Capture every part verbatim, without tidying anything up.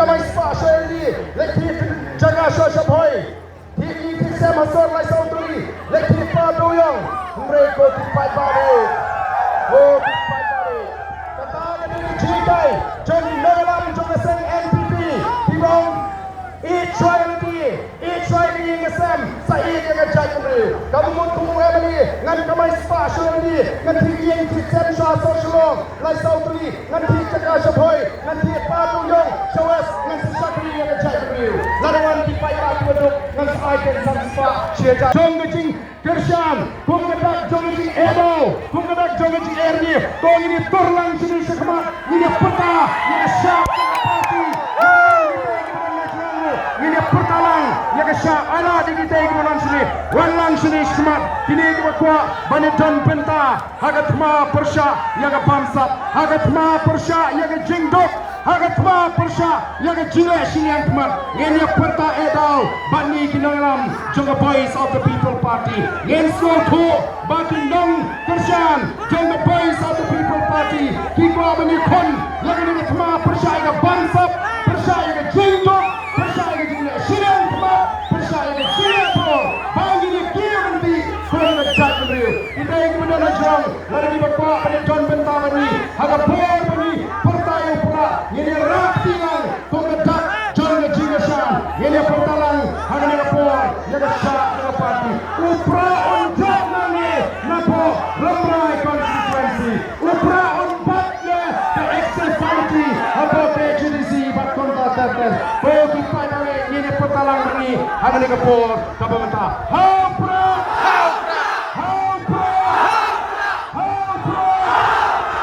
Kamai spah sha ïing, leit thied jaka sha Shaphroi. Thied ïing thied sem ha sor lai saw tylli, leit thied pa Dewïong. Hynrei ko ki paidbah re, ko ki paidbah re, kata ka dei ka jinghikai jong ki nongïalam jong ka seng N P P. Ki ong, ïeit shuwa ïa lade, ïeit shuwa ïa ka ïing ka sem, sa ïeit ïa ka jaitbynriew. Kaba mut kum u M L A ngan kamai spah sha lade, ngan thied ïing thied sem sha sor Shillong lai saw tylli, ngan thied jaka Shaphroi, ngan thied pa Dewïong sha West, ngan sa shakri ïa ka jaitbynriew. Lada wan ki paidbah kiba duk, ngan sa ai pen san spah shi hajar. Jong ka jingkyrshan, kum ka dak jong ka jingeh daw, kum ka dak jong ka jingeh rieh, to ngin ïa tur lang shane shakhmat, ngin ïa pyrta ïa ka shap jong ka party. Ngin ïa pyrta lang ïa ka shap, ai lad ïa kita kiba wan shane, wan lang shane shakhmat, kine kiba kwah ban ïa don bynta ha ka thma pyrshah ïa ka bamsap, ha ka thma pyrshah ïa ka jingduk, ha ka thma pyrshah ïa ka jingleh shiliang khmat. Ngin ïa pyrta eh daw bad ngi ki nongïalam jong ka Voice of the People Party. Ngin sngewthuh ba ki nongkyrshan jong ka Voice of the People Party ki kwah ban ïakhun ïa kane ka thma pyrshah ïa ka bamsap, pyrshah ïa ka jingduk, pyrshah ïa ka jingleh shiliang khmat, pyrshah ïa ka jingleh bor. Ba ngin ïa kiew ryntih kum ka jaitbynriew. Kita kiba don ha jrong, lada kiba kwah ban ïa don bynta bad ngi ha ka por ba ngi pyrta ïa u Prah, ngin ïa rah kti lang kum ka dak jong ka jingkyrshan. Ngin ïa pyrta lang ha kane ka por ïa ka shap jong ka party. U Prah un jop nangne napoh Rambrai constituency. U Prah un bat ïa ka Access Committee hapoh K H A D C bad kumta ter ter. Ko ki paidbah, ngin ïa pyrta lang bad ngi ha kane ka por kaba mynta. Ha u Prah! Ha u Prah! Ha u Prah!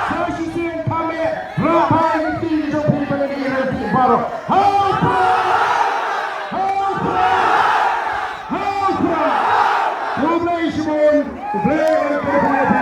Sa shisien phah meh, rah phah ïa ki kti ki jong phi ba ngin ïa ïohi baroh. Ha u Prah! Ha u Prah! Ha u Prah! Khublei shibun, khublei.